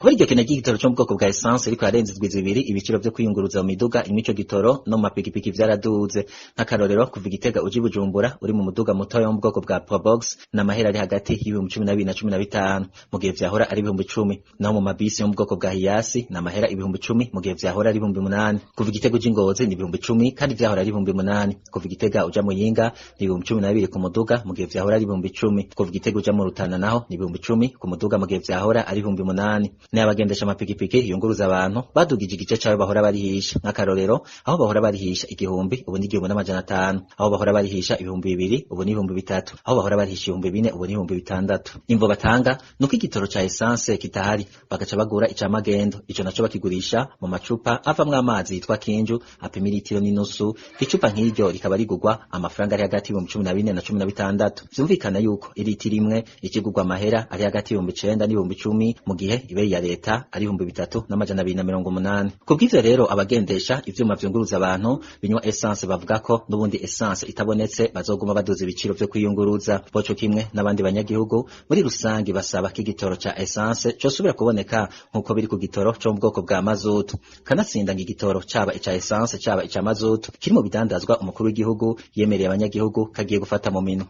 Kubera iryo kena ry'igitoro co mu bwoko bwa essence iriko irarenza indwi zibiri, ibiciro vyo kwiyunguruza mu miduga inywa ico gitoro no mu mapikipiki vyaraduze. Nk'akarorero, kuva Igitega uja i Bujumbura uri mu muduga mutoya wo mu bwoko bwa Probox n'amahera ari hagati y'12,000 na 15,000, mu gihe vyahora ari 10,000. Naho mu mabisi yo mu bwoko bwa Hiace n'amahera 10,000, mu gihe vyahora ari 8,000. Kuva Igitega uja i Ngozi ni 10,000 kandi vyahora ari 8,000. Kuva Igitega uja Muyinga ni 12,000 ku muduga, mu gihe vyahora ari 10,000. Kuva Igitega uja mu Rutana naho ni 10,000 ku muduga, mu gihe vyahora ari 8,000. N'abagendesha amapikipiki yunguruza abantu badugije igice cayo bahora barihisha. Nk'akarorero, aho bahora barihisha 1,000 ubu ni 1,500, aho bahora barihisha 2,000 ubu ni 3,000, aho bahora barihisha 4,000 ubu ni 6,000. Imvo batanga nuko igitoro ca essence kitahari, bagaca bagura ica magendo, ico naco bakigurisha mu macupa avamwo amazi yitwa Kinju apima ilitiro n'inusu. Icupa nk'iryo rikaba rigurwa amafaranga ari hagati y'14,000 na 16,000. Vyumvikana yuko ilitiro imwe ikigurwa amahera ari hagati y'9,000 n'ibihumbi 10, mu gihe ibeyi ya leta ari 3,280. Kubw'ivyo rero, abagendesha ivyuma vyunguruza abantu binywa essence bavuga ko n'ubundi essence itabonetse bazoguma baduza ibiciro vyo kwiyunguruza. Boco kimwe n'abandi banyagihugu muri rusangi basaba ko igitoro ca essence cosubira kuboneka nk'uko biri ku gitoro co mu bwoko bwa mazutu. Kanatsinda ngo igitoro caba ica essence caba ica mazutu kiri mu bidandazwa umukuru w'igihugu yemereye abanyagihugu kagiye gufata mu minwe.